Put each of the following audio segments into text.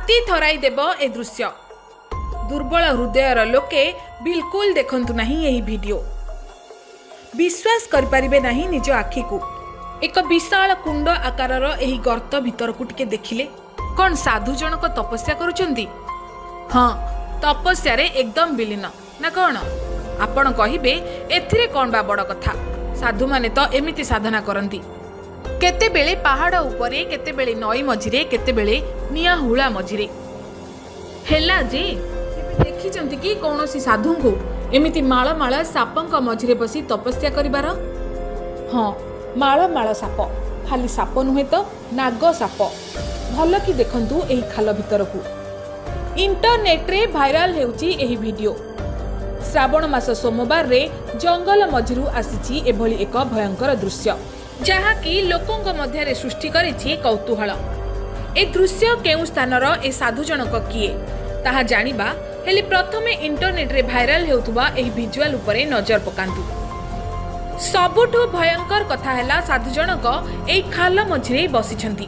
ଛାତି ଥରାଇ ଦେବ ଏ ଦୃଶ୍ୟ। ଦୁର୍ବଳ ହୃଦୟର ଲୋକେ ବିଲକୁଲ ଦେଖନ୍ତୁ ନାହିଁ ଏହି ଭିଡିଓ। ବିଶ୍ୱାସ କରିପାରିବେ ନାହିଁ ନିଜ ଆଖିକୁ। ଏକ ବିଶାଳ କୁଣ୍ଡ ଆକାରର ଏହି ଗର୍ତ୍ତ ଭିତରକୁ ଟିକେ ଦେଖିଲେ, କ'ଣ ସାଧୁ ଜଣକ ତପସ୍ୟା କରୁଛନ୍ତି? ହଁ, ତପସ୍ୟାରେ ଏକଦମ ବିଲୀନ ନା କ'ଣ? ଆପଣ କହିବେ, ଏଥିରେ କ'ଣ ବା ବଡ଼ କଥା? ସାଧୁମାନେ ତ ଏମିତି ସାଧନା କରନ୍ତି। କେତେବେଳେ ପାହାଡ଼ ଉପରେ, କେତେବେଳେ ନଈ ମଝିରେ, କେତେବେଳେ ନିଆଁ ହୁଳା ମଝିରେ। ହେଲା ଯେ, କେବେ ଦେଖିଛନ୍ତି କି କୌଣସି ସାଧୁଙ୍କୁ ଏମିତି ମାଳ ମାଳ ସାପଙ୍କ ମଝିରେ ବସି ତପସ୍ୟା କରିବାର? ହଁ, ମାଳ ମାଳ ସାପ। ଖାଲି ସାପ ନୁହେଁ ତ, ନାଗ ସାପ। ଭଲ କି ଦେଖନ୍ତୁ ଏହି ଖାଲ ଭିତରକୁ। ଇଣ୍ଟରନେଟରେ ଭାଇରାଲ ହେଉଛି ଏହି ଭିଡିଓ। ଶ୍ରାବଣ ମାସ ସୋମବାରରେ ଜଙ୍ଗଲ ମଝିରୁ ଆସିଛି ଏଭଳି ଏକ ଭୟଙ୍କର ଦୃଶ୍ୟ, ଯାହାକି ଲୋକଙ୍କ ମଧ୍ୟରେ ସୃଷ୍ଟି କରିଛି କୌତୂହଳ। ଏ ଦୃଶ୍ୟ କେଉଁ ସ୍ଥାନର, ଏ ସାଧୁ ଜଣକ କିଏ, ତାହା ଜାଣିବା। ହେଲେ ପ୍ରଥମେ ଇଣ୍ଟରନେଟରେ ଭାଇରାଲ ହେଉଥିବା ଏହି ଭିଜୁଆଲ ଉପରେ ନଜର ପକାନ୍ତୁ। ସବୁଠୁ ଭୟଙ୍କର କଥା ହେଲା, ସାଧୁ ଜଣକ ଏଇ ଖାଲ ମଝିରେ ବସିଛନ୍ତି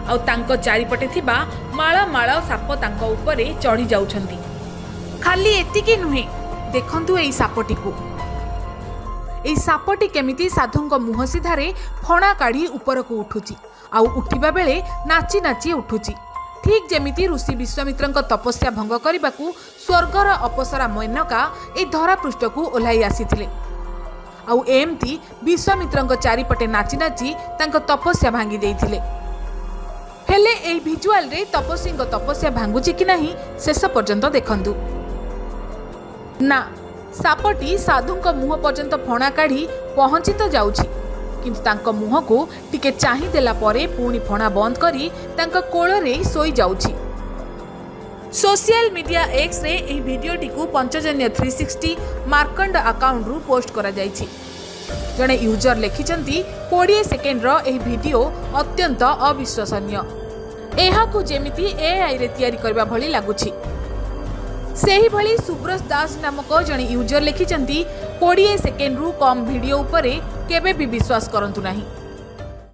ଆଉ ତାଙ୍କ ଚାରିପଟେ ଥିବା ମାଳ ମାଳ ସାପ ତାଙ୍କ ଉପରେ ଚଢ଼ି ଯାଉଛନ୍ତି। ଖାଲି ଏତିକି ନୁହେଁ, ଦେଖନ୍ତୁ ଏଇ ସାପଟିକୁ। ଏଇ ସାପଟି କେମିତି ସାଧୁଙ୍କ ମୁହଁ ସିଧାରେ ଫଣା କାଢ଼ି ଉପରକୁ ଉଠୁଛି ଆଉ ଉଠିବା ବେଳେ ନାଚି ନାଚି ଉଠୁଛି, ଠିକ୍ ଯେମିତି ଋଷି ବିଶ୍ୱାମିତ୍ରଙ୍କ ତପସ୍ୟା ଭଙ୍ଗ କରିବାକୁ ସ୍ୱର୍ଗର ଅପସରା ମେନକା ଏଇ ଧରାପୃଷ୍ଠକୁ ଓହ୍ଲାଇ ଆସିଥିଲେ ଆଉ ଏମିତି ବିଶ୍ୱାମିତ୍ରଙ୍କ ଚାରିପଟେ ନାଚି ନାଚି ତାଙ୍କ ତପସ୍ୟା ଭାଙ୍ଗି ଦେଇଥିଲେ। ହେଲେ ଏହି ଭିଜୁଆଲରେ ତପସ୍ୱୀଙ୍କ ତପସ୍ୟା ଭାଙ୍ଗୁଛି କି ନାହିଁ, ଶେଷ ପର୍ଯ୍ୟନ୍ତ ଦେଖନ୍ତୁ। ନା, ସାପଟି ସାଧୁଙ୍କ ମୁହଁ ପର୍ଯ୍ୟନ୍ତ ଫଣା କାଢ଼ି ପହଞ୍ଚି ତ ଯାଉଛି, କିନ୍ତୁ ତାଙ୍କ ମୁହଁକୁ ଟିକେ ଚାହିଁ ଦେଲା ପରେ ପୁଣି ଫଣା ବନ୍ଦ କରି ତାଙ୍କ କୋଳରେ ଶୋଇଯାଉଛି। ସୋସିଆଲ ମିଡିଆ ଏକ୍ସରେ ଏହି ଭିଡିଓଟିକୁ ପଞ୍ଚଜନ୍ୟ 360 ମାର୍କଣ୍ଡ ଆକାଉଣ୍ଟରୁ ପୋଷ୍ଟ କରାଯାଇଛି। ଜଣେ ୟୁଜର ଲେଖିଛନ୍ତି, 20 ସେକେଣ୍ଡର ଏହି ଭିଡିଓ ଅତ୍ୟନ୍ତ ଅବିଶ୍ୱସନୀୟ। ଏହାକୁ ଯେମିତି ଏଆଇରେ ତିଆରି କରିବା ଭଳି ଲାଗୁଛି। ସେହିଭଳି ସୁବ୍ରତ ଦାସ ନାମକ ଜଣେ ୟୁଜର ଲେଖିଛନ୍ତି, 20 ସେକେଣ୍ଡରୁ କମ୍ ଭିଡିଓ ଉପରେ କେବେ ବି ବିଶ୍ୱାସ କରନ୍ତୁ ନାହିଁ।